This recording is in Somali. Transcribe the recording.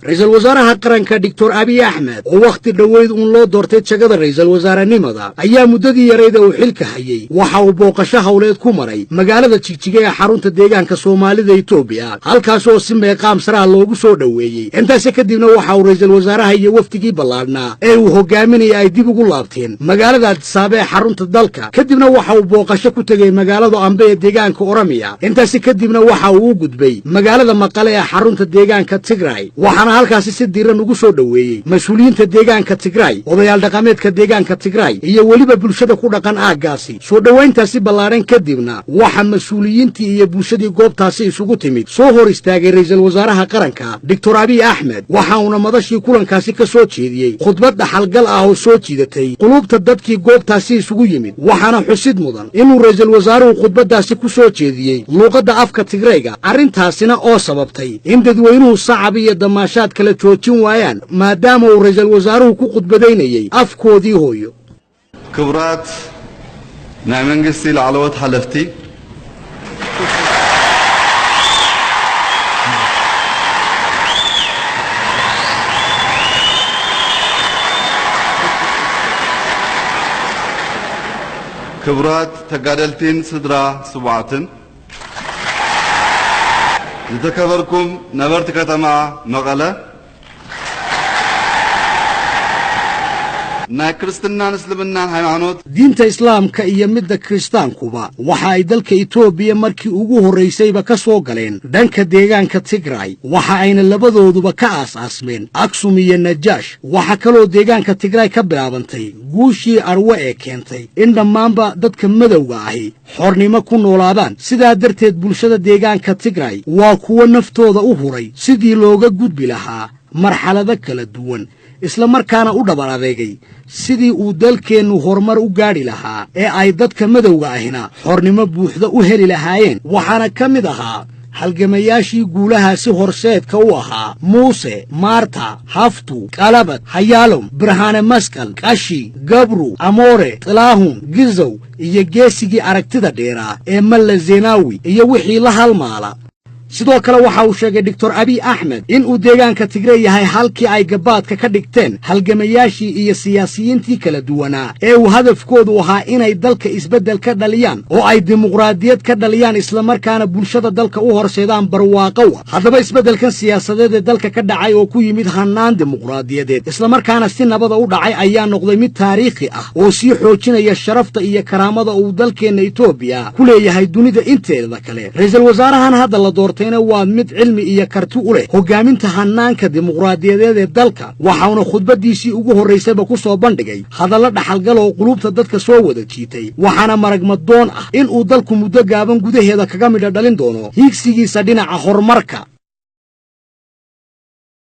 Ra-iisul wasaaraha qaranka Doctor Abiy Axmed, oo wakhti dhoweyd uun loo doortay jagada ra'iisul wasaarenimada, ayaa muddadii yarayda uu xilka hayey waxa uu booqasho howleed ku maray magaalada Jigjiga ee xarunta deegaanka Soomaalida Etoobiya, halkaas oo si meeqaam saraha loogu soo dhoweeyey. Intaasi kadibna waxa uu ra'iisul wasaaraha iyo wafdigii ballaadhnaa ee uu hogaaminaya ay dib ugu laabteen magaalada Adisaaba ee xarunta dalka. Kadibna waxa uu booqasho ku tegey magaalada Ambe ee deegaanka Oromiya. Intaasi kadibna waxa uu u gudbay magaalada Maqale ee xarunta deegaanka Tigray, waxaana halkaasi si diiran ugu soo dhoweeyey mas-uuliyiinta deegaanka Tigray, odayaal dhaqameedka deegaanka Tigray iyo weliba bulshada ku dhaqan aaggaasi. Soo dhowayntaasi ballaadhan kadibna waxa mas-uuliyiintii iyo bulshadii goobtaasi isugu timid soo hor istaagay ra'iisul wasaaraha qaranka Doctor Abiy Axmed, waxa uuna madashii kulankaasi ka soo jeediyey khudbad dhaxalgal ah oo soo jiidatay quluubta dadkii goobtaasi isugu yimid. Waxaana xusid mudan inuu ra'iisul wasaaruhu khudbaddaasi ku soo jeediyey luuqadda afka Tigrayga, arrintaasina oo sababtay in dadweynuhu sacab iyo damaashaad kala joojin waayaan, maadaama uu ra'iisul wasaaruhu ku khudbadaynayey afkoodii hooyo. ክቡራት ናይ መንግስቲ ላዕለዎት ሓለፍቲ፣ ክቡራት ተጋደልቲን ስድራ ስቡዓትን፣ ዝተከበርኩም ነበርቲ ከተማ መቐለ፣ ናይ ክርስትናን እስልምናን ሃይማኖት Diinta Islaamka iyo midda Kiristaankuba waxa ay dalka Itoobiya markii ugu horraysayba ka soo galeen dhanka deegaanka Tigray, waxa ayna labadooduba ka aas-aasmeen Aksum iyo Najaash. Waxaa kaloo deegaanka Tigray ka bilaabantay guushii Arwe ee keentay in dhammaanba dadka madowga ahi xornimo ku noolaadaan. Sidaa darteed bulshada deegaanka Tigray waa kuwo naftooda u huray sidii looga gudbi lahaa marxalado kala duwan, isla markaana u dhabar adeegay sidii uu dalkeennu horumar u gaadhi lahaa ee ay dadka madowga ahina xornimo buuxda u heli lahaayeen. Waxaana ka mid ahaa halgamayaashii guulahaasi horseedka u ahaa Muuse, Maarta, Haftu, Qalabad, Hayaalom, Birhaane Maskal, Qashi, Gabru, Amoore, Tilaahun, Gizow iyo geesigii aragtida dheeraa ee Malla Zenaawi iyo wixii la halmaala. Sidoo kale waxa uu sheegay Doctor Abiy Axmed in uu deegaanka Tigrey yahay halkii ay gabaadka ka dhigteen halgamayaashii iyo siyaasiyiintii kala duwanaa ee uu hadafkoodu ahaa inay dalka isbeddel ka dhaliyaan oo ay dimuqraadiyad ka dhaliyaan, islamarkaana bulshada dalka u horseedaan barwaaqowa. Haddaba isbeddelkan siyaasadeed ee dalka ka dhacay oo ku yimid hannaan dimuqraadiyadeed, islamarkaana si nabada u dhacay, ayaa noqday mid taariikhi ah oo sii xoojinaya sharafta iyo karaamada uu dalkeenna Etoobiya ku leeyahay dunida inteeda kale. Ra'iisul wasaarahan hadda la doortay waa mid cilmi iyo karti u leh hoggaaminta hannaanka dimuqraadiyadeed ee dalka, waxauna khudbaddiisii ugu horraysayba ku soo bandhigay hadallo dhaxalgal oo quluubta dadka soo wada jiitay. Waxaana maragmadoon ah in uu dalku muddo gaaban gudaheeda kaga midho dhalin doono hiigsigiisa dhinaca horumarka.